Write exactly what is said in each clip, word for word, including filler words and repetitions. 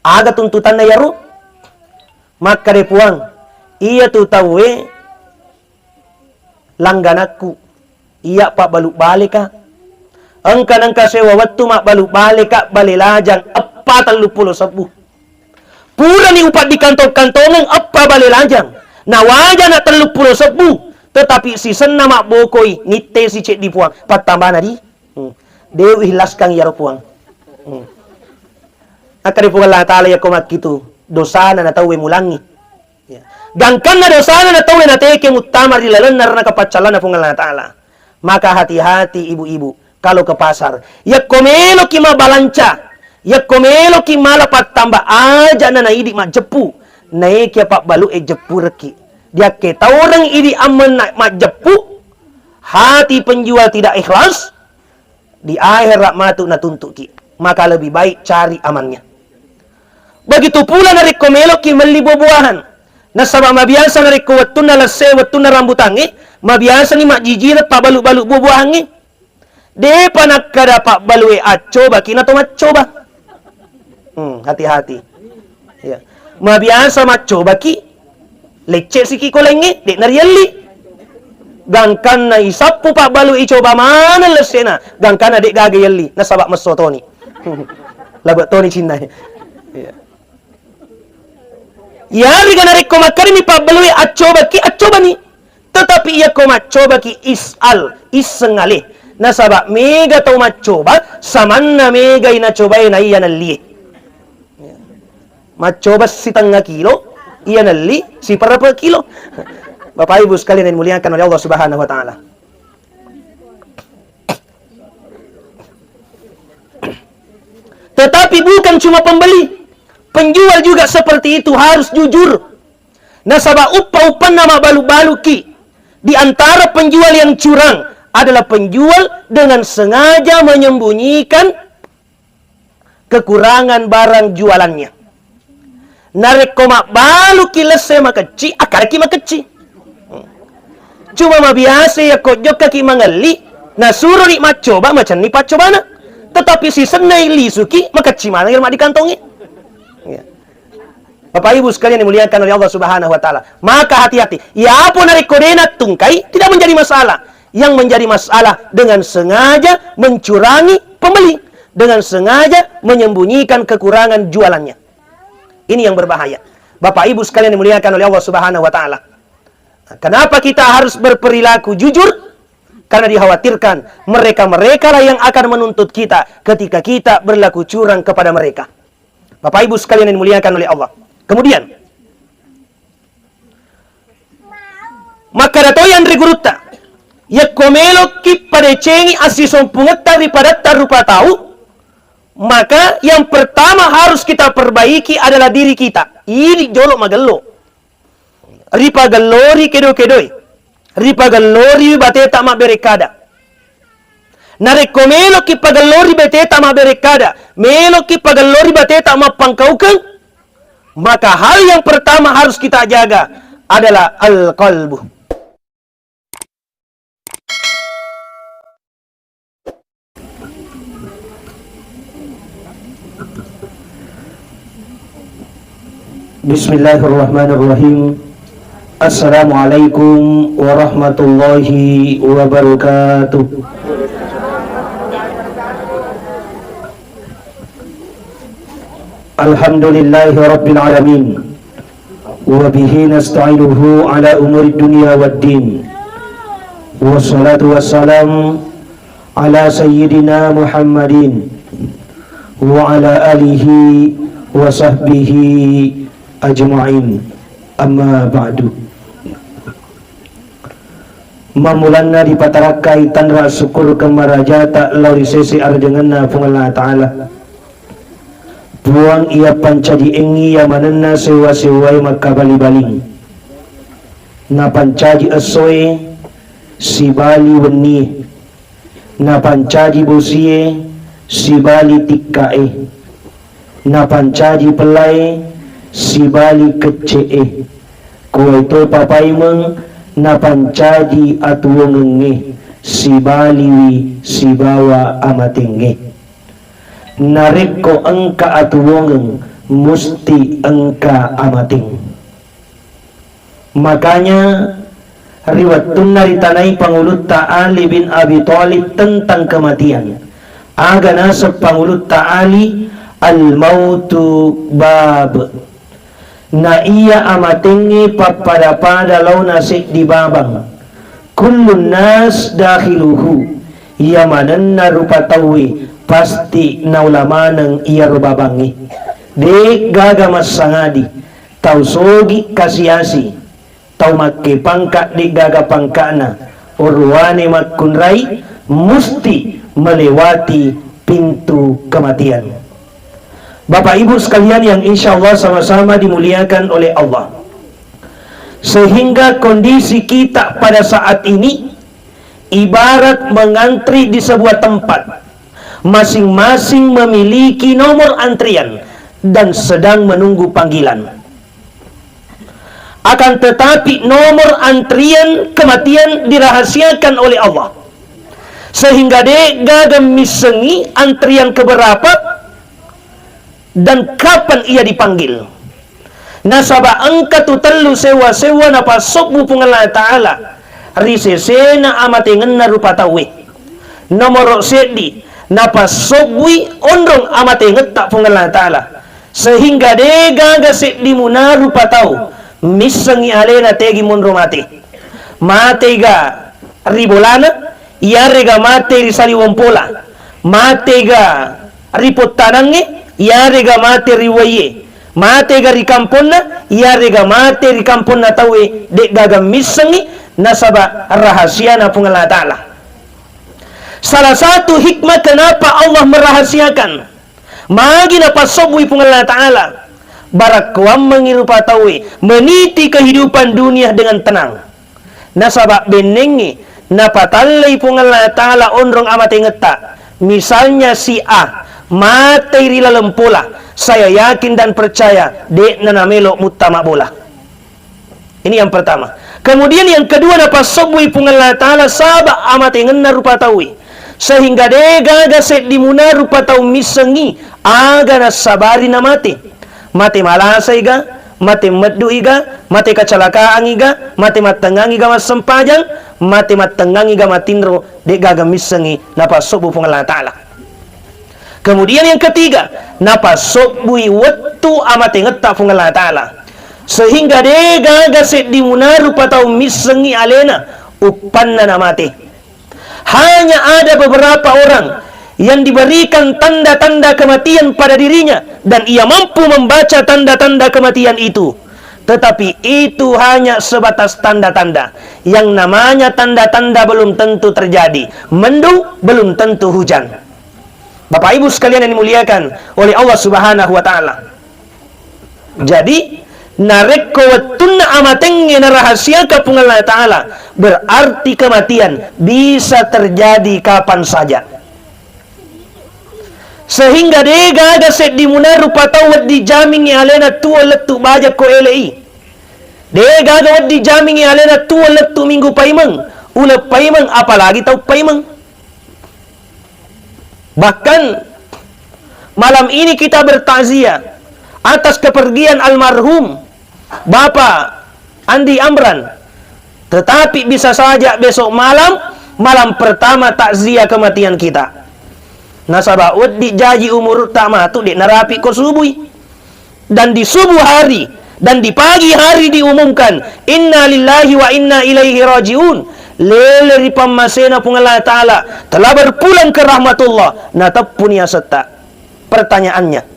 Aga tuntutanna iyaro? Makkeda Puang, iyatu tauwe langganakku, iya pabbalu baleka. Engka nengka sewa wettu mabbalu baleka bale lajang eppa telluppulo sebbu. Purani upaddikantong-kantongeng eppa bale lajang. Nawajana telluppulo sebbu, tetapi sisenna mabbokoi nittesi ceddi Puang. Pattambana di. Hmm. De uikhlaskan iyaro Puang. Hmm. Akkeda Puang Allah Ta'ala, yakko makkitu dosana na tauwe mulangi. Ya. Gangkanna dosana na tauwe nateke muttama ri lalenna ranaka paccallanna Puang Allah Ta'ala. Maka hati-hati ibu-ibu, kalau ke pasar, yakko meloki mabalanca, yakko meloki mala pattamba, aja na naidi majeppu, naekia pabbalu e jeppurekki. Diakke taureng idi ammenna majeppu, hati penjual tidak ikhlas, di akhirat matu natuntuki, maka lebih baik cari amannya. Begitu pula narekko meloki melli buah-buahan, nasaba mabiasa narekko wettunna lesse, wettunna rambutangnge, mabiasani majjijireng pabbalu-balu buah-buahangnge. Depa nakkeda pabbalue accobaki nato maccoba. Hmm, hati-hati. Ya. Mabiasa maccobaki, lecce siki ko laingnge, de narielli. Gangkanna isappu pabbalu icoba maneng lessena, gangkanna de gaga yelli, nasaba messo toni. Labe toni cinna. Ya. Iyarega narekko makkedami pabbalue accobaki, accobani. Tetapi iyako maccobaki is'al, isseng ale. Nasaba mega tau maccoba, samanna megai nacobae naiya nellie. Maccoba sitengnga kilo, iya nelli siperrepe kilo. Bapak Ibu sekalian yang dimuliakan oleh Allah Subhanahu wa Ta'ala. Tetapi bukan cuma pembeli, penjual juga seperti itu, harus jujur. Nasaba uppa-uppanna mabbalu-baluki. Di antara penjual yang curang adalah penjual dengan sengaja menyembunyikan kekurangan barang jualannya. Narekko mabbaluki lesse makecci, akkaraki makecci. Cuma mabiasa yakko jokkaki mangelli, nasuroni maccoba, macenni paccobana. Tetapi sisennai lisuki, makecci maneng ri maddikantongnge. Ya. Bapak Ibu sekalian yang dimuliakan oleh Allah Subhanahu wa Ta'ala, maka hati-hati. Iyapo narekko de nattungkai, tidak menjadi masalah. Yang menjadi masalah dengan sengaja mencurangi pembeli, dengan sengaja menyembunyikan kekurangan jualannya. Ini yang berbahaya. Bapak Ibu sekalian yang dimuliakan oleh Allah Subhanahu wa Ta'ala. Kenapa kita harus berperilaku jujur? Karena dikhawatirkan mereka-merekalah yang akan menuntut kita ketika kita berlaku curang kepada mereka. Bapak Ibu sekalian yang dimuliakan oleh Allah. Kemudian, makkeda toi anre gurutta, yakko meloki padecengi assisompungetta ri padatta rupa tau, maka yang pertama harus kita perbaiki adalah diri kita. Idi jolo magello. Ripagellori kedo-kedoe, ripagellori bateta mabberekkada. Narekko meloki pagellori bateta mabberekkada, meloki pagellori bateta mappangkaukeng, maka hal yang pertama harus kita jaga adalah al-qalbu. Bismillahirrahmanirrahim. Assalamualaikum warahmatullahi wabarakatuh. Alhamdulillahi rabbil alamin. Wa bihi nasta'inuhu ala umuri dunya wad din. Wassalatu wassalam ala sayyidina Muhammadin wa ala alihi wa sahbihi ajma'in. Amma ba'du. Mammulanna ripatarakkai tanra sukkurukeng marajata lao ri sese arajangenna Puang Allah Ta'ala. Puang iya pancaji engngi iya manenna sewa-sewae makkabali-baling. Napancaji essoe sibali wennie. Napancaji bosie sibali tikkae. Napancaji pellae sibali kecce'e. Kuwaitopa paimeng napancaji atuwongengnge sibaliwi sibawa amatengnge. Narekko engka atuwongeng musti engka amateng. Makanya, ri wettunna ritanai Pangulutta Ali bin Abi Thalib tentang kematian, aga naseng Pangulutta Ali, "Al-mautu bab." Na iya amatengnge pappada-pada laona seddi babang. Kullun nas dakhiluhu. Iya manenna rupa tauwe pasti naola maneng iyaro babangnge. De' gaga massangadi, tau sogi kasi-asi, tau makke pangka' de' gaga pangka'na, orowane makkunrai musti melewati pintu kematian. Bapak Ibu sekalian yang insya Allah sama-sama dimuliakan oleh Allah. Sehingga kondisi kita pada saat ini ibarat mengantri di sebuah tempat. Masing-masing memiliki nomor antrian dan sedang menunggu panggilan. Akan tetapi, nomor antrian kematian dirahasiakan oleh Allah. Sehingga de' gaga missengi antrian keberapa dan kapan ia dipanggil. Nasaba engka tu tellu sewwa-sewwa napassobbu Puang Allah Ta'ala ri sesena amatengenna rupa tauwe. Nomoro seddi, napassobbui onrong amatengetta Puang Allah Ta'ala. Sehingga de' gaga seddi muna rupa tau missengi alena tegi monro mate. Matega ri bolana, iyarega mate ri saliweng pola, matega ri pottanangnge, iyarega mate ri uwaiye, matega ri kamponna, iyarega mate ri kamponna tauwe, de' gaga missengi, nasaba rahasiana Puang Allah Ta'ala. Salah satu hikmah kenapa Allah merahasiakan, magi napassobbui Puang Allah Ta'ala, barakkoammengi rupa tauwe meniti kehidupan dunia dengan tenang. Nasaba bennengngi napatallei Puang Allah Ta'ala onrong amatengetta. Misalnya si A matei ri laleng pola, saya yakin dan percaya de'na namelo muttama bola. Ini yang pertama. Kemudian yang kedua, napassobbui Puang Allah Ta'ala saba amatengenna rupa tauwe. Sehingga de' gaga seddi muna rupa tau missengi aga nassabari namate. Mate malasaiga, mate medduiga, mate kecelakaan iga, mate mattengngangiga massempajang, mate mattengngangiga matinro, de' gaga missengi napassobbu Puang Allah Ta'ala. Kemudian yang ketiga, napassobbui wettu amatengetta Puang Allah Ta'ala. Sehingga de' gaga seddi muna rupa tau missengi alena uppanna namate. Hanya ada beberapa orang yang diberikan tanda-tanda kematian pada dirinya dan ia mampu membaca tanda-tanda kematian itu. Tetapi itu hanya sebatas tanda-tanda. Yang namanya tanda-tanda belum tentu terjadi. Mendung belum tentu hujan. Bapak Ibu sekalian yang dimuliakan oleh Allah Subhanahu wa Ta'ala. Jadi, narekko wettunna amatengnge narahasiaka Puang Allah Ta'ala, berarti kematian bisa terjadi kapan saja. Sehingga de' gaga seddi muna rupa tau wedding jamingngi alena tuo lettu baja ko ele'i. De' gaga wedding jamingngi alena tuo lettu minggu paimeng, uleng paimeng, apalagi tau paimeng. Bahkan malam ini kita bertakziah atas kepergian almarhum Bapak Andi Amran. Tetapi bisa saja besok malam, malam pertama takziah kematian kita. Nasaba wedding jaji umurutta matu de' narapi ko subui. Dan di subuh hari dan di pagi hari diumumkan, "Inna lillahi wa inna ilaihi raji'un." Lele ri pammasena Puang Allah Ta'ala, telah berpulang ke rahmatullah, nateppuni asetta. Pertanyaannya,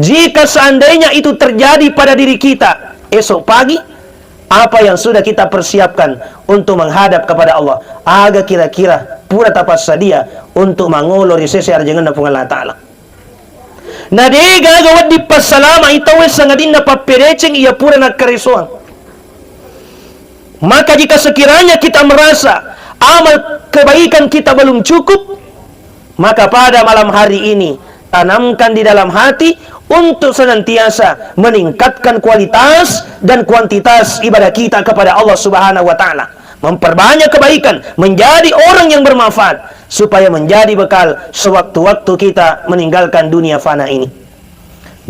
jika seandainya itu terjadi pada diri kita esok pagi, apa yang sudah kita persiapkan untuk menghadap kepada Allah? Aga kira-kira pura tapassadia untuk mangolo ri sese arjangenna Puang Allah Ta'ala? Na de' gaga wedding passalama'i tauwe sangadinna pappedeceng iya pura nakkaresoang. Maka jika sekiranya kita merasa amal kebaikan kita belum cukup, maka pada malam hari ini tanamkan di dalam hati untuk senantiasa meningkatkan kualitas dan kuantitas ibadah kita kepada Allah Subhanahu wa Ta'ala. Memperbanyak kebaikan, menjadi orang yang bermanfaat, supaya menjadi bekal sewaktu-waktu kita meninggalkan dunia fana ini.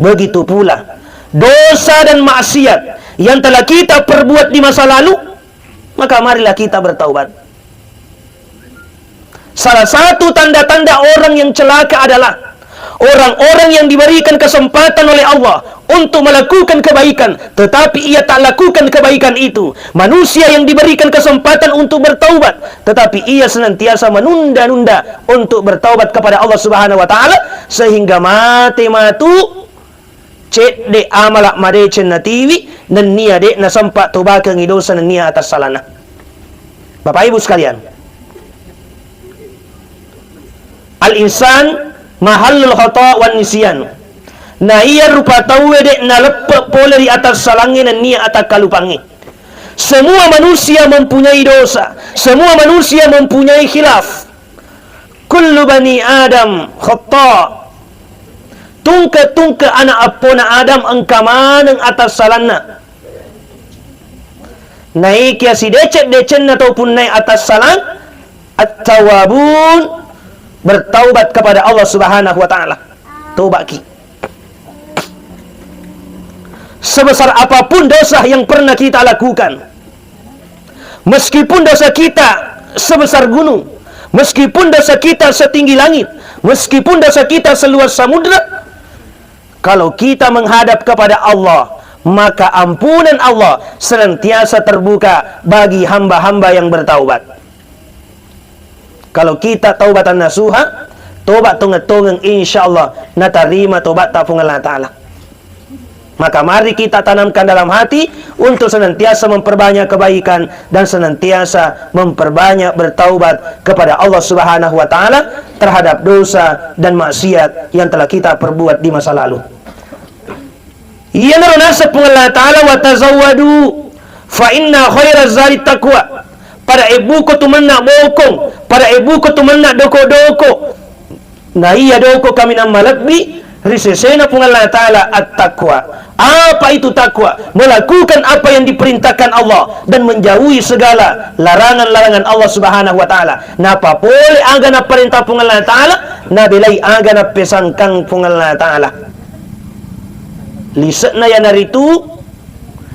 Begitu pula dosa dan maksiat yang telah kita perbuat di masa lalu, maka marilah kita bertaubat. Salah satu tanda-tanda orang yang celaka adalah orang-orang yang diberikan kesempatan oleh Allah untuk melakukan kebaikan, tetapi ia tak lakukan kebaikan itu. Manusia yang diberikan kesempatan untuk bertaubat, tetapi ia senantiasa menunda-nunda untuk bertaubat kepada Allah Subhanahu wa Ta'ala, sehingga mate matu cedde amala madeceng natiwi, nennia de nasempa tobakengngi dosa nennia atassalana. Bapak Ibu sekalian, al-insan mahallul khata wan nisyan. Na iya rupa tauwe de naleppe pole ri atassalangnge nennia atakkalupangnge. Semua manusia mempunyai dosa, semua manusia mempunyai khilaf. Kullu bani Adam khata. Tungke-tungke anak appona Adam engka maneng atassalanna. Naikia sideceng-decenna tau punnai atassalang, at-tawwabun, bertaubat kepada Allah Subhanahu wa Ta'ala. Tobaki. Sebesar apapun dosa yang pernah kita lakukan, meskipun dosa kita sebesar gunung, meskipun dosa kita setinggi langit, meskipun dosa kita seluas samudra, kalau kita menghadap kepada Allah, maka ampunan Allah senantiasa terbuka bagi hamba-hamba yang bertaubat. Kalau kita taubatan nasuha, tobat tongeng-tongeng, insya Allah natarima tobatta Puang Allah Ta'ala. Maka mari kita tanamkan dalam hati untuk senantiasa memperbanyak kebaikan dan senantiasa memperbanyak bertaubat kepada Allah Subhanahu wa Ta'ala terhadap dosa dan maksiat yang telah kita perbuat di masa lalu. Iyanaro naseng Puang Allah Ta'ala, "Wa tazawwadu fa inna khairaz zadi taqwa." Pada ebbuko tu menna bokong, pada ebbuko tu menna doko-doko. Na iya doko kaminang malebbi ri sesena Puang Allah Ta'ala at-taqwa. Apa itu takwa? Melakukan apa yang diperintahkan Allah dan menjauhi segala larangan-larangan Allah Subhanahu wa Ta'ala. Napapole aga naparentah Puang Allah Ta'ala, nabelai aga napesangkang Puang Allah Ta'ala. Lise'na iyanaritu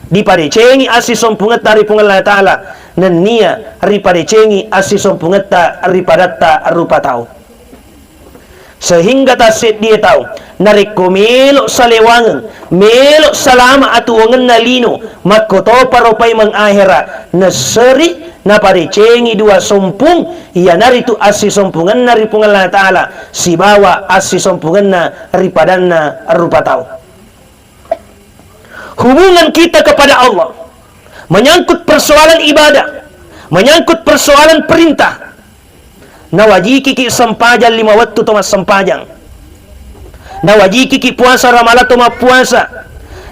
dipadecengi assisompungetta ri Puang Allah Ta'ala, nennia ripadecengi assisompungetta ri padatta rupa tau. Sehingga tasseddie tau, narekko melo salewangeng, melo salama atuwongenna lino, makkotoparo paimeng ahera, nesseri napadecengi dua sompung, iyanaritu assisompungenna ri Puang Allah Ta'ala sibawa assisompungenna ri padanna rupa tau. Hubungan kita kepada Allah menyangkut persoalan ibadah, menyangkut persoalan perintah. Nawajikiki sempajang lima wettu to massempajang. Nawajikiki puasa Ramalang to mappuasa.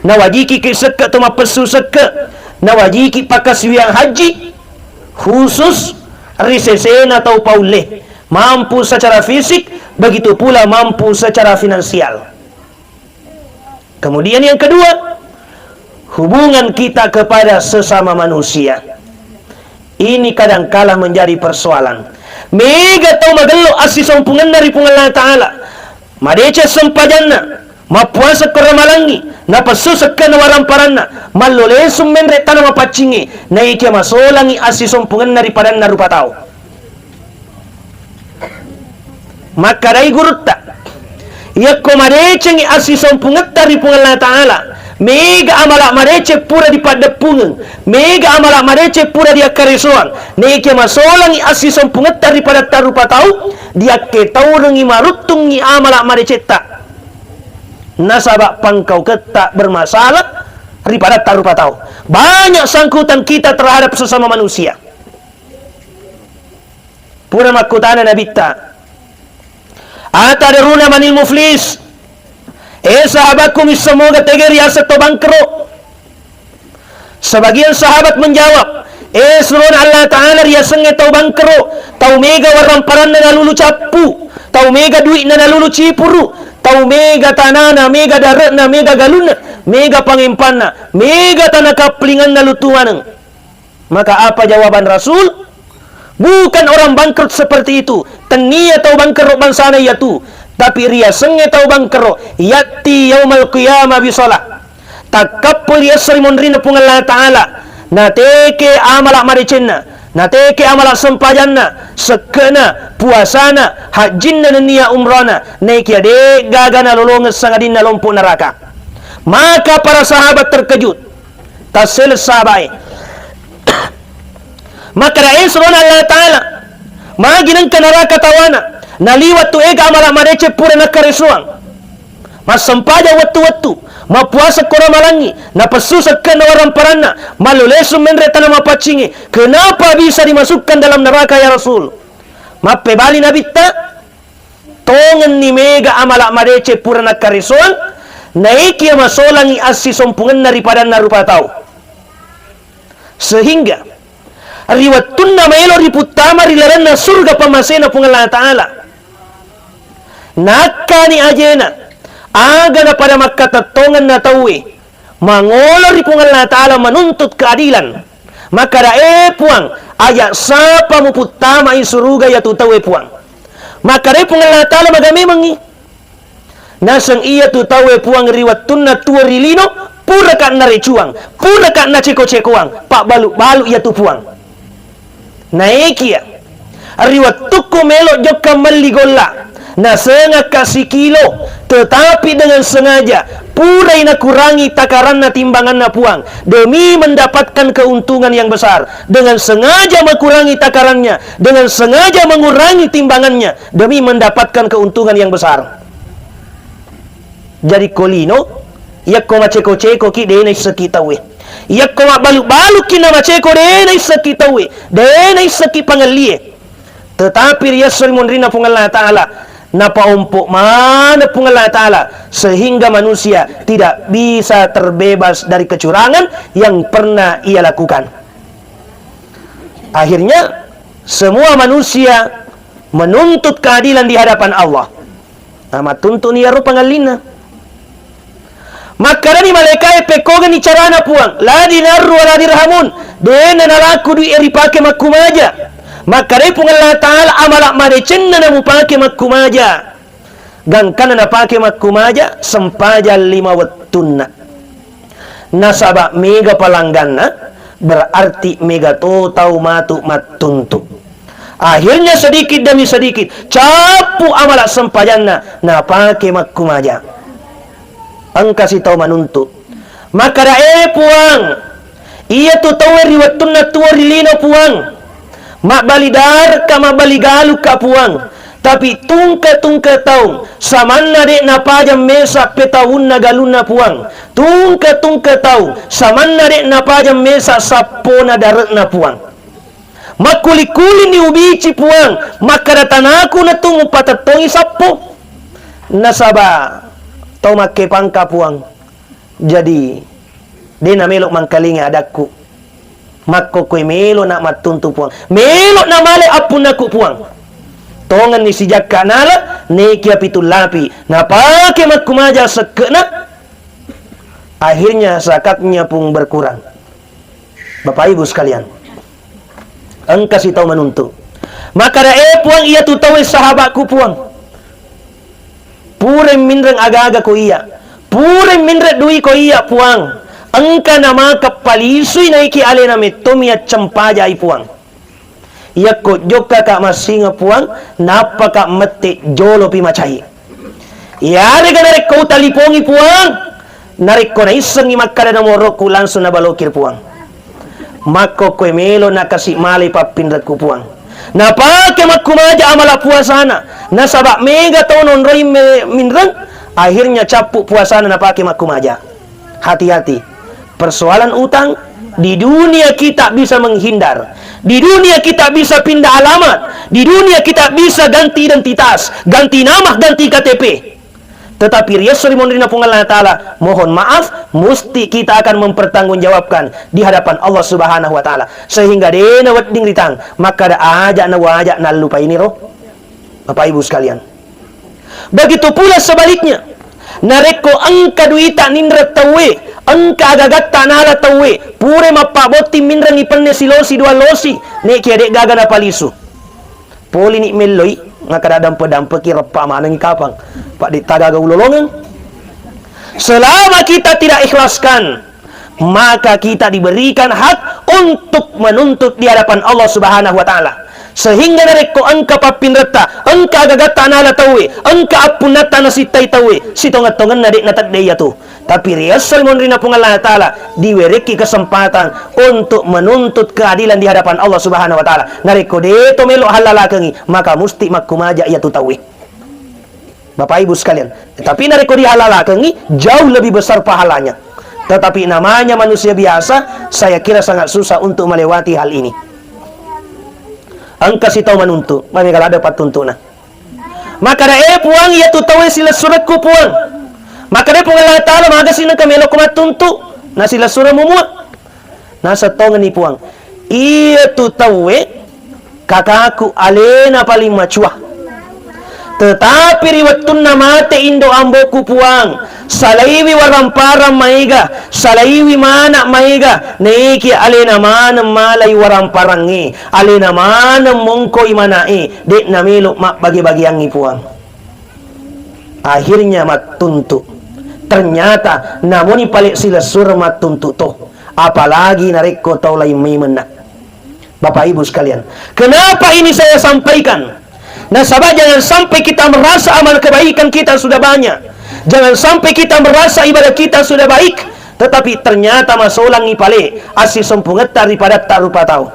Nawajikiki sekke to mappessu sekke. Nawajiki pakkasiwiang haji khusus ri sesena tau paulle, mampu secara fisik, begitu pula mampu secara finansial. Kemudian yang kedua, hubungan kita kepada sesama manusia. Ini kadangkala menjadi persoalan. Mega tau magello assisompungenna ri Puang Allah Ta'ala. Madeceng sempajanna, mappuasa ko ramalangngi, napessu sekkena waramparanna, mallo lesung menre tana mapaccingnge, naikia masolangi assisompungenna ri padanna rupa tau. Makkedai gurutta, iyakko madecengngi assisompungetta ri Puang Allah Ta'ala, mega amala madeceng pura dipaddeppungeng, mega amala madeceng pura diakkaresoang, naikia masolangi assisompungetta ri padatta rupa tau, diakketaurengngi maruttungngi amala madecetta. Nasaba pangkauketta bermasalah ri padatta rupa tau. Banyak sangkutan kita terhadap sesama manusia. Pura makkutana Nabitta, "Atadaruna manil muflis?" Eh, sahabatku, misseng moga tege riaseng tau bangkero? Sebagian sahabat menjawab, "Eh, surona Allah Ta'ala, riasengnge tau bangkero, tau mega waramparanna nalulu cappu, tau mega dui'na nalulu cipuru, tau mega tanana, mega dare'na, mega galunna, mega pangempanna, mega tana kaplinganna lutu maneng." Maka apa jawaban Rasul? Bukan orang bangkrut seperti itu. Tennia tau bangkrut bangsana iyatu. Tapi riasengnge tau bangkero, ya'ti yaumal qiyamah bishalah. Takkappo ri esso ri monrinna Puang Allah Ta'ala, nateke amala madecenna, nateke amala sempajanna, sekke'na, puasana, hajjinna nennia umrana, naikia de'gaga nalolongeng sangadinna lompo neraka. Maka para sahabat terkejut. Tasseleng sahabae. Makkeda, "Eh, surona Allah Ta'ala, magi nengka neraka tawana, naliwat tu ega amala madeceng pura nakkaresoang. Massempajang wettu-wettu, mappuasa koro malangi, napessu sekke'na waramparanna, mallulesu menre tana mapaccingi. Kenapa bisa dimasukkan dalam neraka, ya Rasul?" Mappebali Nabitta, "Tongenni mega amala madeceng pura nakkaresoang, naikia masolangi assisompungenna ri padanna rupa tau. Sehingga ri wettunna maelo riputtama ri lalenna surga pammasena Puang Allah Ta'ala, nakkani ajena, aga napada makkatettongenna tauwe, mangolo ri Puang Allah Ta'ala menuntut keadilan. Makkeda, 'Eh, Puang, aja' sapa muputtamai suruga iyatu tauwe, Puang?' Makkeda Puang Allah Ta'ala, 'Maga memengngi.' Naseng iyatu tauwe, Puang, ri wettunna tuo ri lino, puraka' narecuang, puraka' naceko-cekoang, pabbalu-balu iyatu, Puang. Naekia ri wettukku melo jokka melli golla, nasengakka sikilo, tetapi dengan sengaja purai nakurangi takaranna timbanganna, Puang, demi mendapatkan keuntungan yang besar. Dengan sengaja mengurangi takarannya, dengan sengaja mengurangi timbangannya demi mendapatkan keuntungan yang besar.'" Jadi ko lino, yakko maceko-cekoki, de' naisseki tauwe. Yakko mabbalu-baluki namaceko, de' naisseki tauwe, de' naisseki pangellie. Tetapi ri esso ri monrinna Puang Allah Ta'ala, napaompo maneng Puang Allah Ta'ala, sehingga manusia tidak bisa terbebas dari kecurangan yang pernah ia lakukan. Akhirnya, semua manusia menuntut keadilan di hadapan Allah. Nah, mattuntu'ni iyaro pangellinna. Makkedani malaikae, "Pekkogenni carana, Puang, la dinarru wa la dirhamun, de'na nalaku dui'e ripake makkumaja." Makkedai Puang Allah Ta'ala, "Amala madecenna namupake makkumaja, gangkanna napake makkumaja sempajang lima wettunna. Nasaba mega palangganna, berarti mega to tau matu mattuntu." Akhirnya sedikit demi sedikit cappu amala sempajanna napake makkumaja. Engkasi tau manuntu. Makkeda, "Eh, Puang, iyatu tauwe ri wettunna tuo ri lino, Puang. Mabbali darekka, mabbali galukka, Puang. Tapi tungke-tungke taung, samanna de' napajang mesa petau'na galunna, Puang. Tungke-tungke taung, samanna de' napajang mesa sappona dare'na, Puang." Makkuli-kulinni ubici, Puang, makkeda tanaku natung upatettongi sappo. Nasaba tau makkepangka, Puang. Jadi, de' namelo mangkalinga adakku. Makkokkoe melo na mattuntu, Puang. Melo na male appunnaku, Puang. Tongenni sijakka nala, nekia pitung lapi. Napake makkumaja sekke'na. Akhirnya zakatnya pun berkurang. Bapak Ibu sekalian, engkasi tau manuntu. Makkeda, "Eh, Puang, iyatu tauwe sahabakku, Puang. Pura minreng aga-aga ko iya. Pura minreng dui ko iya, Puang. Engka namaka palisui naiki alena mettomi yaccempajai, Puang. Yakko jokkaka massingeng, Puang, nappaka mette jolopi macai. Iyarega narekko utalipongi, Puang, narekko naissengngi makkada nomoroku, langsung nabalokir, Puang. Makkokkoe melo nakasi malai pappinrekku, Puang. Napake makkumaja amala puasana, nasaba mega tau nonroi me-, minreng, akhirnya cappu puasana napake makkumaja." Hati-hati. Persoalan utang, di dunia kita bisa menghindar. Di dunia kita bisa pindah alamat. Di dunia kita bisa ganti identitas, ganti nama, ganti K T P. Tetapi ri esso ri monrinna Puang Allah Ta'ala, mohon maaf, musti kita akan mempertanggungjawabkan di hadapan Allah Subhanahu wa Ta'ala. Sehingga dena wedding ritang, makkada aja na waja nallupaini ro. Bapak Ibu sekalian. Begitu pula sebaliknya, narekko engka duita ninreng tauwe, engka agagatta nala tauwe, pura mappabotting minrengi penne silosi dua losi, nekia de gaga napalisu. Polini melloi, Makkada dampe-dampeki reppa manengngi kapang. Pak, de' tagaga ulolongeng. Selama kita tidak ikhlaskan, maka kita diberikan hak untuk menuntut di hadapan Allah Subhanahu wa Ta'ala. Sehingga narekko engka pappinretta, engka agagatta nala tauwe, engka appunnatta nasittai tauwe, sitongeng-tongenna de' natedde iyatu. Tapi riaseng monrinna Puang Allah Ta'ala, diwerekki kesempatan untuk menuntut keadilan di hadapan Allah Subhanahu wa Ta'ala. Narekko de' to melo hallalakengi, maka musti makkumaja iyatu tauwe. Bapak Ibu sekalian, tapi narekko dihallalakengi, jauh lebih besar pahalanya. Tetapi namanya manusia biasa, saya kira sangat susah untuk melewati hal ini. Engka sitau manuntu, mami kalau ada pattuntu'na. Makkada, "Eh, Puang, iyatu tauwe silessurekku, Puang." Makkada Puang Allah Ta'ala, "Magasi nengka melokko mattuntu, nasilessuremmu mua?" Naseng tongenni Puang, "Iyatu tauwe kakaku alena paling macua. Tetapi ri wettunna mate indo amboku, Puang, salaiwi waramparang maega, salaiwi mana maega, naekia alena maneng malai waramparangnge, alena maneng mongkoi manae, de' namelo mabbage-bageangngi, Puang." Akhirnya mattuntu. Ternyata namuni pale silessureng mattuntu to. Apalagi narekko tau laing memenna. Bapak Ibu sekalian, kenapa ini saya sampaikan? Nasaba jangan sampai kita merasa amal kebaikan kita sudah banyak. Jangan sampai kita merasa ibadah kita sudah baik, tetapi ternyata masolangngi pale assisompungetta ri padatta rupa tau.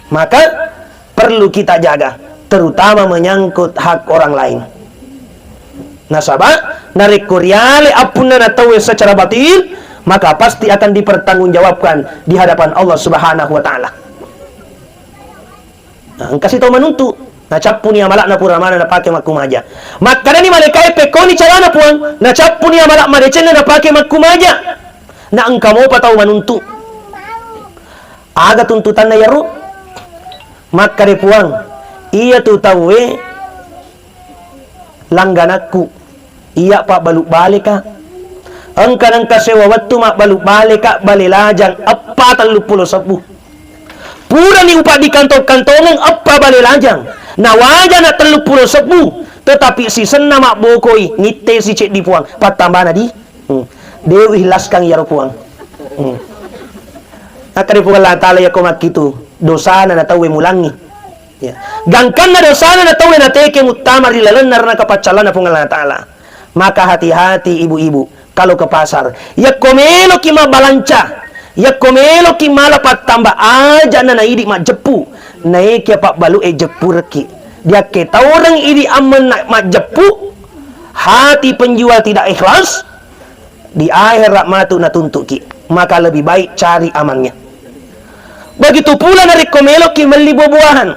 Maka perlu kita jaga, terutama menyangkut hak orang lain. Nasaba, narekko riale appunnana tauwe secara batil, maka pasti akan dipertanggungjawabkan di hadapan Allah Subhanahu wa Ta'ala. Nah, engka sitau manuntu, nacappuni amala'na pura maneng napake makkumaja. Makkedani malaikae, "Pekkoni carana, Puang?" Nacappuni amalak madecenna napake makkumaja. Na engka mopa tau manuntu. Aga tuntutanna iyaro? Makkeda Puang, iyatu tauwe langganakku, iya pabbalu baleka. Engka nengka sewa wettu mabbalu baleka bale lajang eppa telluppulo sebbu. Purani upaddikantong-kantongeng eppa bale lajang. Nawajana telluppulo sebbu, tetapi sisenna mabbokoi, ngittesi ceddi Puang, pattambana di. Hmm. De uikhlaskan iyaro Puang. Hmm. Akkeda Puang Allah Ta'ala, iyako makkitu dosana na tauwe mulangi. Ya. Gangkanna dosana na tauwe nateke muttama ri lalenna ranaka paccallana Puang Allah Ta'ala. Maka hati-hati ibu-ibu kalau ke pasar. Yakko meloki mabbalanca, yakko meloki mala pattamba, aja na naidi majeppu. Naekia pabbalu e jeppurekki. Diakke taureng idi ammenna majeppu, hati penjual tidak ikhlas, di akhirat matu natuntuki, maka lebih baik cari amannya. Begitu pula narekko meloki melli buah-buahan,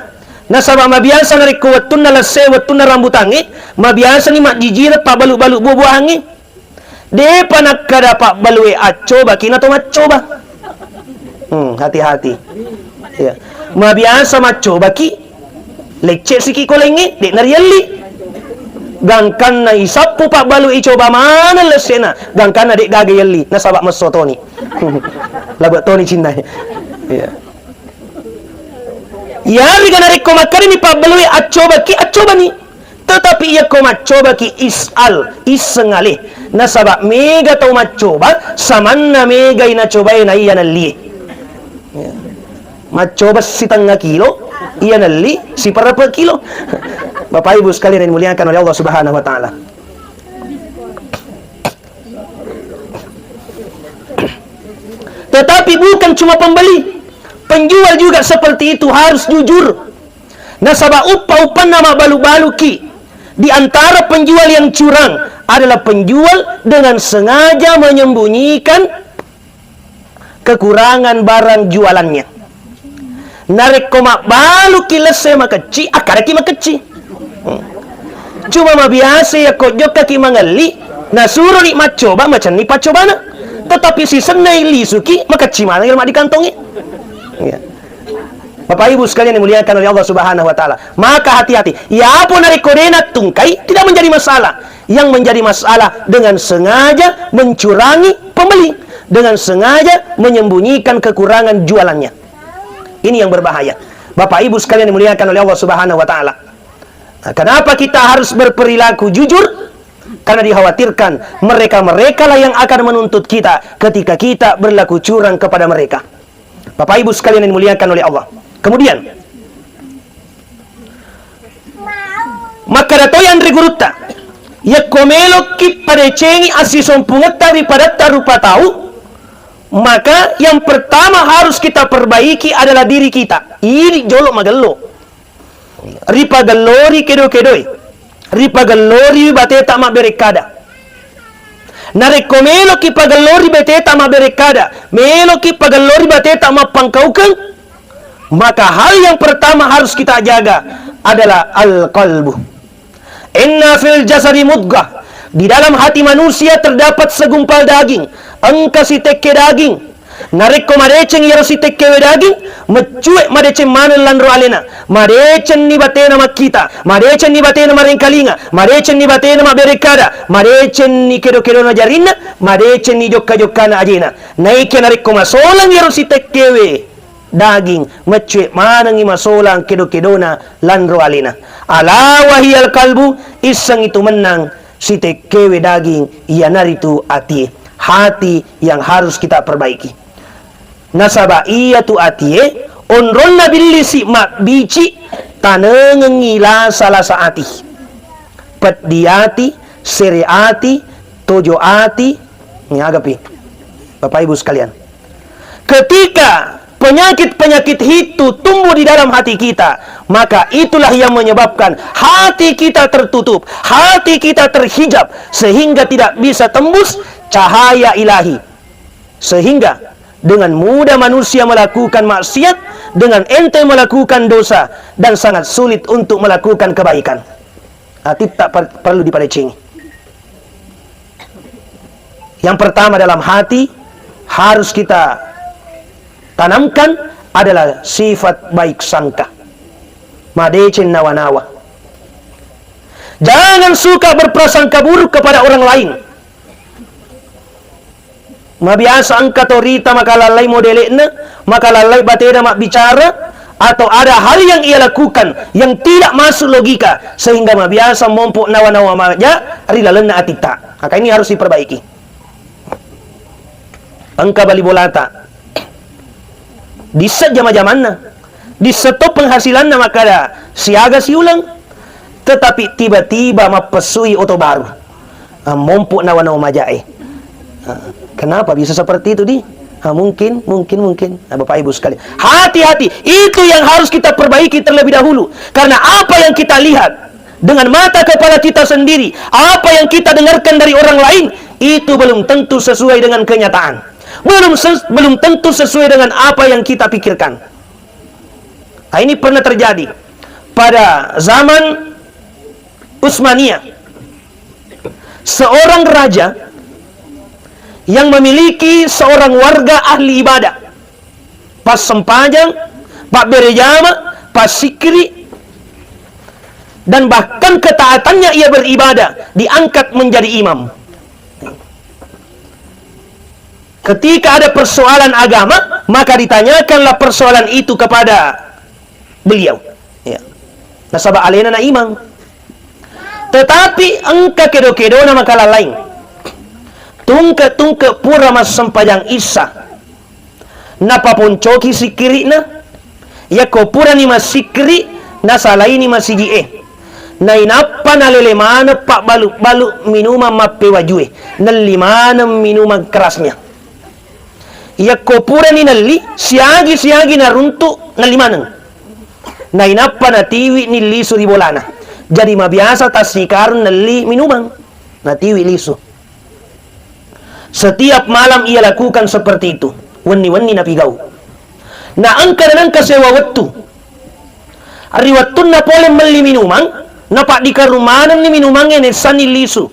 nasaba mabiasa narekko wettunna lesse, wettunna rambutangnge, mabiasani majjijireng pabbalu-balu buah-buahangnge. Depa nakkeda pabbalue accobaki nato maccoba. Hmm, hati-hati. Ya. Mabiasa maccobaki, lecce siki ko laingnge, de narielli. Gangkanna isappu pabbalu icoba maneng lessena, gangkanna de gaga ielli, nasaba messo toni. Labe toni cinna. Ya. Iyarega narekko makkedani pabbalue accobaki, accobani. Tetapi iyako maccobaki is'al, isseng ale. Nasaba mega tau maccoba, samanna megai nacobae na iya nellie. Ya. Maccoba sitengnga kilo, iya nelli siparepe kilo. Bapak Ibu sekalian yang dimuliakan oleh Allah Subhanahu wa Ta'ala. Tetapi bukan cuma pembeli, penjual juga seperti itu, harus jujur. Nasaba uppa-uppanna mabbalu-baluki. Di antara penjual yang curang adalah penjual dengan sengaja menyembunyikan kekurangan barang jualannya. Narekko mabbaluki lesse makecci, akkaraki makecci. Hmm. Cuma mabiasa yakko jokkaki mangelli, nasuroni maccoba, macenni paccobana. Tetapi sisenna lisuki, makecci maneng ri maddikantongnge. Ya. Bapak Ibu sekalian yang dimuliakan oleh Allah Subhanahu wa Ta'ala, maka hati-hati. Yapo narekko de nattungkai, tidak menjadi masalah. Yang menjadi masalah dengan sengaja mencurangi pembeli, dengan sengaja menyembunyikan kekurangan jualannya. Ini yang berbahaya. Bapak Ibu sekalian dimuliakan oleh Allah Subhanahu wa Ta'ala. Nah, kenapa kita harus berperilaku jujur? Karena dikhawatirkan mereka-merekalah yang akan menuntut kita ketika kita berlaku curang kepada mereka. Bapak Ibu sekalian yang dimuliakan oleh Allah. Kemudian, makkeda to Anre Gurutta, yakko meloki padecengi assisompungetta ri padatta rupa tau, maka yang pertama harus kita perbaiki adalah diri kita. Ini jolo magello. Ripagellori kedo-kedoe. Ripagellori bateta mabberekkada. Narekko meloki pagellori bateta mabberekkada, meloki pagellori bateta mappangkaukeng, maka hal yang pertama harus kita jaga adalah al-qalbu. Inna fil jasadi mudghah. Di dalam hati manusia terdapat segumpal daging. Engka sitekke daging. Narekko madeceng iyaro sitekkewe daging, meccue madeceng maneng lanro alena. Madecenni batena makkita, madecenni batena marengkalinga, madecenni batena mabberekkada, madecenni kedo-kedona jarinna, madecenni jokka-jokkana ajena. Naike narekko masolang iyaro sitekkewe daging, meccue manengngi masolang kedo-kedona lanro alena. Ala wahiyal qalbu, issengngi tu mennang sitekkewe daging, iyanaritu atie. Hati yang harus kita perbaiki. Nasaba iyatu atie, onronna billisi mabbici, tanengengngi lasa-lasa ati. Peddi ati, sere ati, tojo ati, niagapi. Bapak Ibu sekalian. Ketika penyakit-penyakit itu tumbuh di dalam hati kita, maka itulah yang menyebabkan hati kita tertutup, hati kita terhijab, sehingga tidak bisa tembus cahaya ilahi. Sehingga dengan mudah manusia melakukan maksiat, dengan enteng melakukan dosa, dan sangat sulit untuk melakukan kebaikan. Atitta per-, perlu dipadecengi. Yang pertama, dalam hati harus kita tanamkan adalah sifat baik sangka. Madeceng nawa-nawa. Jangan suka berprasangka buruk kepada orang lain. Mabiasa engka to rita makalallai modele'na, makalallai batena mabbicara, atau ada hal yang ia lakukan yang tidak masuk logika, sehingga mabiasa mompo nawa-nawa maja ri lalenna atitta. Maka ini harus diperbaiki. Engka bali bolata. Disseng jama-jamanna. Disseng to penghasilanna makkada siaga siuleng. Tetapi tiba-tiba mappessui oto baru. Ah, mompo nawa-nawa majae. Ah, kenapa bisa seperti itu, di? Ah, mungkin, mungkin, mungkin. Nah, Bapak Ibu sekalian, hati-hati. Itu yang harus kita perbaiki terlebih dahulu. Karena apa yang kita lihat dengan mata kepala kita sendiri, apa yang kita dengarkan dari orang lain, itu belum tentu sesuai dengan kenyataan. Belum ses-, belum tentu sesuai dengan apa yang kita pikirkan. Nah, ini pernah terjadi pada zaman Utsmaniyah. Seorang raja yang memiliki seorang warga ahli ibadah, passempajang, pabberejama, passikkiri, dan bahkan ketaatannya ia beribadah diangkat menjadi imam. Ketika ada persoalan agama, maka ditanyakanlah persoalan itu kepada beliau. Ya. Nasaba alena na imang. Tetapi engka kedo-kedona makalallaing. Tungke-tungke pura massempajang Isya. Napaponcoki sikkiri'na. Yakko purani massikkiri, nasalaini masiji'e. Nainappa nalele maneng pabbalu-balu minumang mappewajue. Nelli maneng minumang kerasnya. Yakko purani nelli, siagi-siagi naruntu, nelli maneng. Nainappa natiwi ni lisu ri bolana. Jadi mabiasa tassikarung nelli minumang. Natiwi lisu. Setiap malam ia lakukan seperti itu. Wenni-wenni napigau. Na engka dan engka sewa wettu. Ri wettunna pole melli minumang, napaddikarung manenni minumangnge naissanni lisu.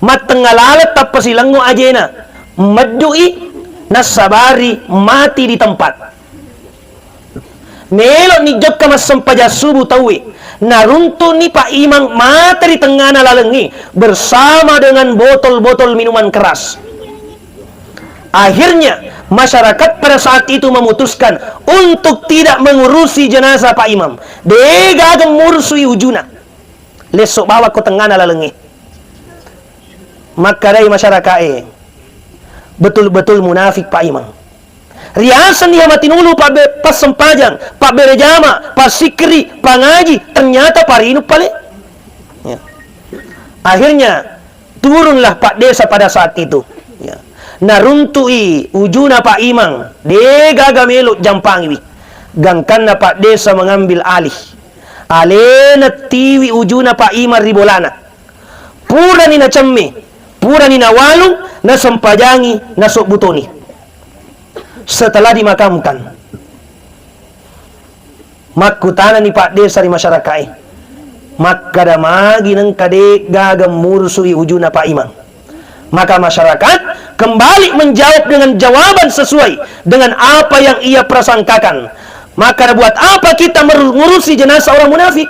Mattengnga laleng tappa silengngo ajena, meddui, nassabari mati di tempat. Melo'ni jokka massempajang subuh tauwe, naruntu'ni Pak Imang mate ri tengngana lalengnge bersama dengan botol-botol minuman keras. Akhirnya, masyarakat pada saat itu memutuskan untuk tidak mengurusi jenazah Pak Imam. Degaga murusui ujuna. lesso bawang ko tengngana lalengnge. Makkedai masyarakae, betul-betul munafik Pak Imam. Riaseng iya matinulu pabbe-, passempajang, pabbere jama, passikkiri, pangaji, ternyata parinung pale. Ya. Akhirnya turunlah Pak Desa pada saat itu. Ya. Naruntui ujuna Pak Imam, de gaga melo jampangiwi. Gangkanna Pak Desa mengambil alih. Alena tiwi ujuna Pak Imam ri bolana. Purani nacemme, purani nawalung, nasempajangi, nasobbu toni. Setelah dimakamkan, makkutanani Pak Desa ri masyarakae, makkada magi nengka de gaga murusui ujuna Pak Imam. Maka masyarakat kembali menjawab dengan jawaban sesuai dengan apa yang ia prasangkakan. Maka buat apa kita meru-, ngurusi jenazah orang munafik?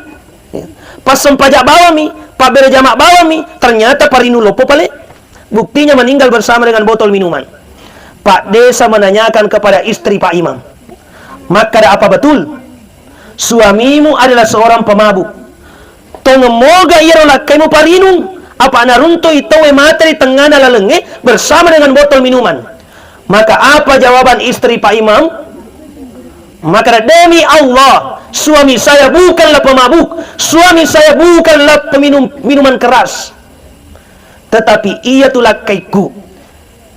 Ya. Passempajang bawammi, pabbere jama bawammi, ternyata parinung loppo pale. Buktinya meninggal bersama dengan botol minuman. Pak Desa menanyakan kepada istri Pak Imam, makkada, apa betul suamimu adalah seorang pemabuk? Tongeng moga iyaro lakkaimu parinung, apa naruntui tauwe mate ri tengngana lalengnge bersama dengan botol minuman. Maka apa jawaban istri Pak Imam? Maka, demi Allah, suami saya bukanlah pemabuk, suami saya bukanlah peminum minuman keras. Tetapi iya tu lakkaikku,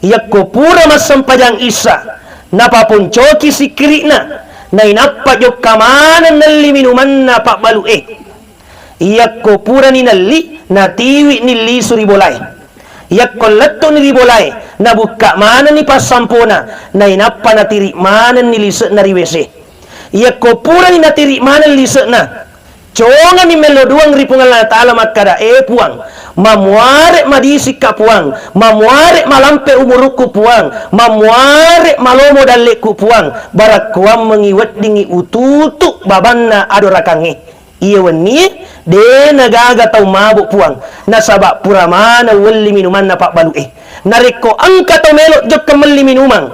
yakko pura massempajang Isya, napaponcoki sikkiri'na, nainappa jokka maneng nelli minumanna pabbalu'e. Yakko purani nelli, natiwi'ni lisu ri bolae. Yakko lettu'ni ri bolae, nabukka manenni passampona, nainappa natiri manenni lise'na ri W C. Yakko purani natiri maneng lise'na, congani mello duang ri Puang Allah Ta'ala makkada, "E Puang, mamuare madisikka Puang, mamuare malampe umurukku Puang, mamuare malomo dalle'ku Puang, barakkuammengi weddingngi ututu babanna adorakangnge." Iya wennie, de nagaga tau mabuk Puang, nasaba pura maneng welli minumanna pabbalu'e. Narekko engka tau melo jokka melli minumang,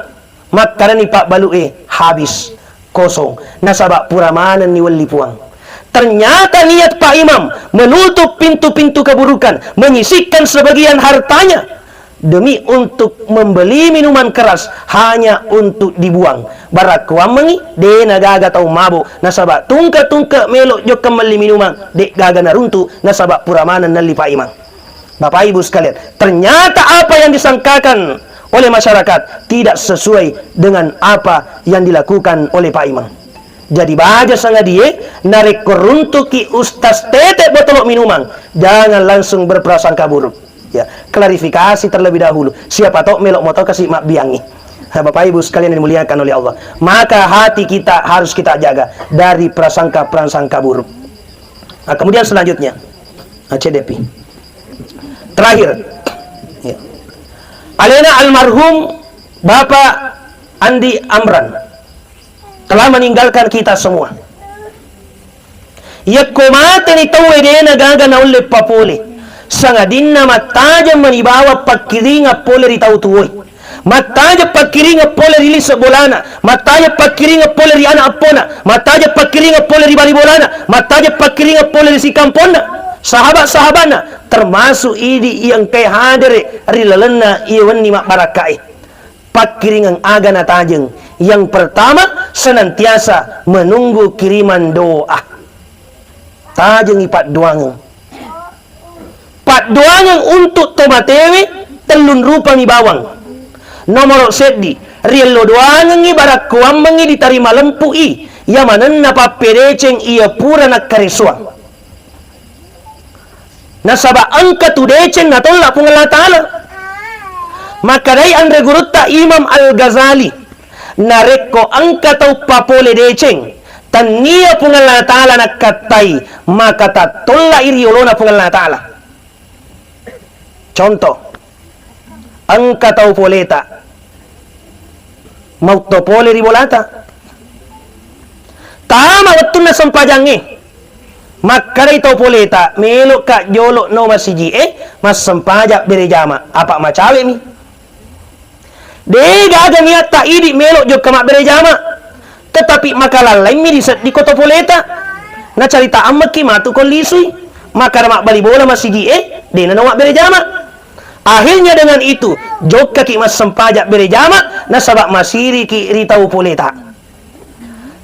makkanani pabbalu'e, habis, kosong, nasaba pura manenni welli Puang. Ternyata niat Pak Imam menutup pintu-pintu keburukan, menyisihkan sebagian hartanya, demi untuk membeli minuman keras hanya untuk dibuang. Barakkuammengi, de nagaga tau mabuk, nasaba tungke-tungke melo jokka melli minumang, de gaga naruntu, nasaba pura maneng nelli Pak Imam. Bapak Ibu sekalian, ternyata apa yang disangkakan oleh masyarakat tidak sesuai dengan apa yang dilakukan oleh Pak Imam. Jadi baja sangadie, narekko runtuki Ustaz Tete botolo minumang, jangan langsung berprasangka buruk. Ya, klarifikasi terlebih dahulu. Siapa tahu melok moto kasi mabbiangi. Nah, Bapak Ibu sekalian yang dimuliakan oleh Allah, maka hati kita harus kita jaga dari prasangka-prasangka buruk. Nah, kemudian selanjutnya, nah, C D P. Terakhir, ya. Alena almarhum Bapak Andi Amran telah meninggalkan kita semua. Yakko mateni tauwe, dena gaga naulle papole, sangadinna mattajeng mani bawang pakkiringeng pole ri tau tuwoe. Mattajeng pakkiringeng pole ri lise bolana, mattajeng pakkiringeng pole ri ana eppona, mattajeng pakkiringeng pole ri bali bolana, mattajeng pakkiringeng pole ri sikamponna, sahabat-sahabatna, termasuk idi iya engkae hadere ri lalenna iya wenni mabbarakkae. Pakkiringeng aga natajeng? Yang pertama, senantiasa menunggu kiriman doa. Tajengi paddoangeng. Paddoangeng untuk to matewe tellung rupami bawang. Nomoro seddi, riello doangengngi barakkuammengngi ditarima lempu'i iya manenna pappedeceng iya pura nakkaresuang. Nasaba engka tu deceng natolla Puang Allah Ta'ala. Makkedai anre gurutta Imam Al-Ghazali, narekko engka tau papole deceng, tannia Puang Allah Ta'ala nakkattai, maka tattollai ri olona Puang Allah Ta'ala. Contoh, engka tau poleta mautto pole ri bolata. Tama wettunna sempajangnge, makkedai tau poleta, "Melo'ka jolo no masiji'e massempajang berejama, apa macawe'mi?" De gaga niatta idi melo jokka mabbere jama, tetapi makalallaimmi disedding ko to poleta. Nacarita ammekki matu ko lisui. Makkada mabbali bola masigi'e, de'na namabbere jama. Akhirnya dengan itu, jokkaki massempajang bere jama, nasaba masiriki ri tau poleta.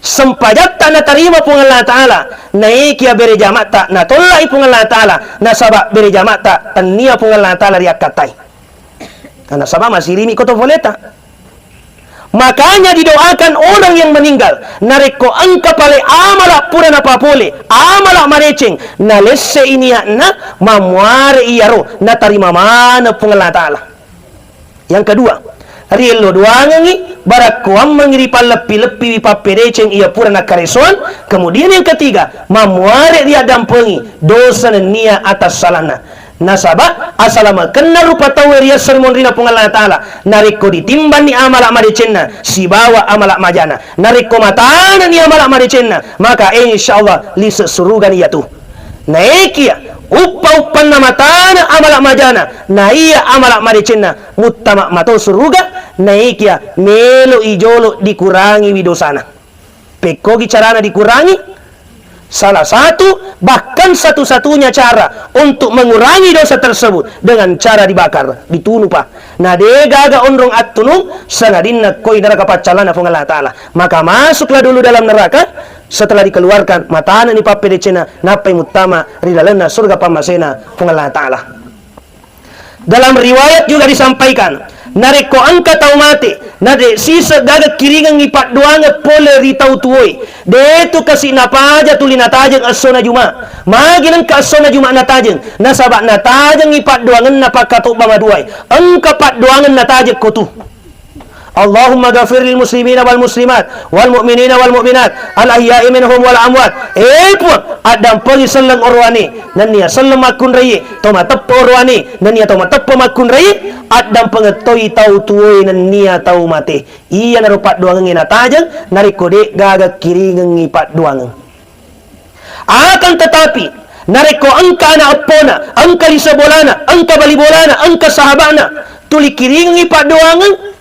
Sempajatta natarima Puang Allah Ta'ala, naekia bere jamatta natollai Puang Allah Ta'ala, nasaba bere jamatta tennia Puang Allah Ta'ala riakkattai. Nasaba masirimi ko to poleta. Makanya didoakan orang yang meninggal, narekko engka pale amala pura napapole, amala madeceng, nalesse i niatna, mamuare iyaro, natarima maneng Puang Allah Ta'ala. Yang kedua, riello doangengi, barakkoammengi ripalleppi-leppiwi pappedeceng iya pura nakkaresoan. Kemudian yang ketiga, mamuare riaddampengi dosa nennia atassalanna. Nasaba asalamekenna rupa tauwe ri esso ri monrina Puang Allah Ta'ala, narekko ditimbanni amala madecenna sibawa amala majana. Narekko matanani amala madecenna, maka insyaallah lise surugani iyatu. Naekia uppa-uppanna matana amala majana, naiya amala madecenna muttama mato suruga, naekia melo i jolo dikurangiwi dosana. Pekkogi carana dikurangi? Salah satu, bahkan satu-satunya cara untuk mengurangi dosa tersebut dengan cara dibakar, ditunu, Pak. Na de gaga onrong attunung, sangadinna koi neraka paccalana Puang Allah Ta'ala. Maka masuklah dulu dalam neraka, setelah dikeluarkan, matanani pappedecenna, nappai muttama ri lalenna surga pammasena Puang Allah Ta'ala. Dalam riwayat juga disampaikan, narekko engka tau mate, nade siseng gaga kiringengngi paddoangeng pole ri tau tuwoe, detu kasi napaja tuli natajeng essona Juma. Magi nengka essona Juma natajeng? Nasaba natajengngi paddoangenna pakkatobba maduae. Engka paddoangeng natajeng ko tu. Allahumma ghafir lil muslimina wal muslimat wal mu'minina wal mu'minat al ahya'i minhum wal amwat. Eh Puang, addampengi selleng orowane nennia selleng makkunraie, to mateppa orowane nennia to mateppa makkunraie, addampengeng toi tau tuwoe nennia tau mate. Iyanaro paddoangengnge natajeng narekko de gaga kiringengngi paddoangeng. Akan tetapi, narekko engka ana eppona, engka lise bolana, engka bali bolana, engka sahabana, tuli kiringengngi paddoangeng,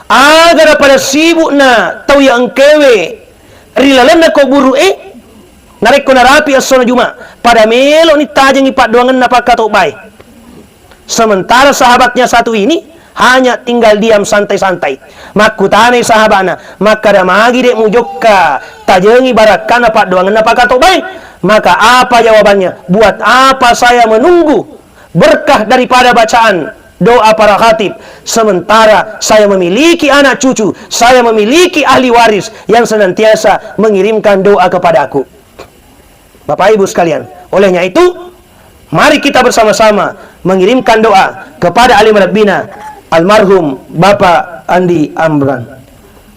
agara pada sibukna tau iya engkaewe ri lalenna kuburu'e, narekko narapi essona Juma, pada meloni tajengngi paddoangenna pakkatobbae. Sementara sahabatnya satu ini hanya tinggal diam santai-santai. Makkutanai sahabatna, makkada, "Magi de' mujokka tajengi barakkana paddoangenna pakkatobbae?" Maka apa jawabannya? "Buat apa saya menunggu berkah daripada bacaan doa para khatib, sementara saya memiliki anak cucu, saya memiliki ahli waris yang senantiasa mengirimkan doa kepadaku?" Bapak Ibu sekalian, olehnya itu, mari kita bersama-sama mengirimkan doa kepada alim rabbina almarhum Bapak Andi Amran.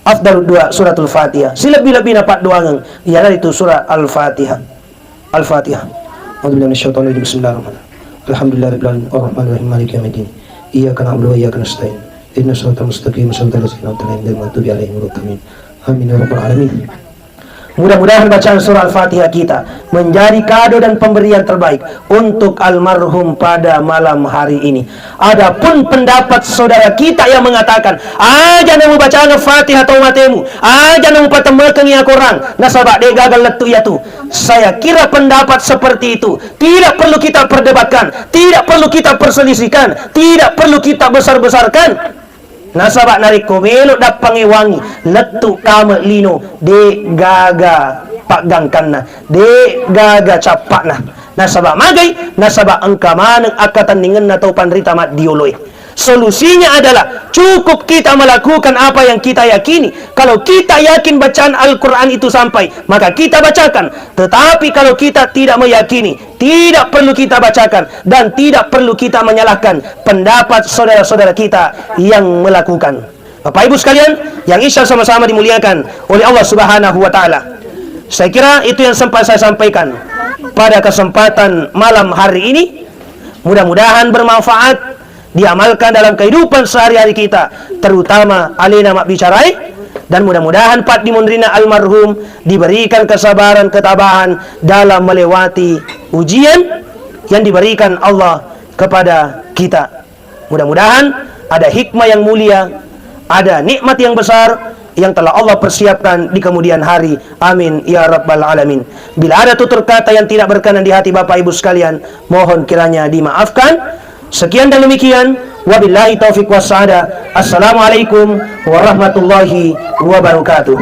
Afdalud doa suratul Fatihah. Silebbi-lebbina paddoangeng, iyanaritu surah Al-Fatihah. Al-Fatihah. A'udzubillahi minasyaitonir rajim. Bismillahirrahmanirrahim. Alhamdulillahirabbil alamin. Arrahmanirrahim. Maliki yaumiddin. Iyyaka na'budu wa iyyaka nasta'in. Ihdinas siratal mustaqim. Siratal ladzina an'amta 'alaihim ghairil maghdubi 'alaihim waladdallin. Amin ya rabbal alamin. Mudah-mudahan bacaan surah Al-Fatihah kita menjadi kado dan pemberian terbaik untuk almarhum pada malam hari ini. Adapun pendapat saudara kita yang mengatakan, "Aja' namu bacaan Fatihah tau matemu, aja' namu patemmekengngi akorang, nasaba de' gaga lettu iyatu." Saya kira pendapat seperti itu tidak perlu kita perdebatkan, tidak perlu kita perselisihkan, tidak perlu kita besar-besarkan. Nasaba narekko melo dappangnge wangi, lettu kame lino, de' gaga paggangkanna, de' gaga cappa'na. Nasaba magai? Nasaba engka maneng akkatenningenna tau panrita maddioloe. Solusinya adalah cukup kita melakukan apa yang kita yakini. Kalau kita yakin bacaan Al-Quran itu sampai, maka kita bacakan. Tetapi kalau kita tidak meyakini, tidak perlu kita bacakan dan tidak perlu kita menyalahkan pendapat saudara-saudara kita yang melakukan. Bapak Ibu sekalian yang insya Allah sama-sama dimuliakan oleh Allah Subhanahu wa Ta'ala. Saya kira itu yang sempat saya sampaikan pada kesempatan malam hari ini. Mudah-mudahan bermanfaat, diamalkan dalam kehidupan sehari-hari kita, terutama alena mabbicarae, dan mudah-mudahan paddimunrina almarhum diberikan kesabaran, ketabahan dalam melewati ujian yang diberikan Allah kepada kita. Mudah-mudahan ada hikmah yang mulia, ada nikmat yang besar yang telah Allah persiapkan di kemudian hari. Amin ya rabbal alamin. Bila ada tutur kata yang tidak berkenan di hati Bapak Ibu sekalian, mohon kiranya dimaafkan. Sekian dan demikian. Wabillahi taufik wassaada. Assalamualaikum warahmatullahi wabarakatuh.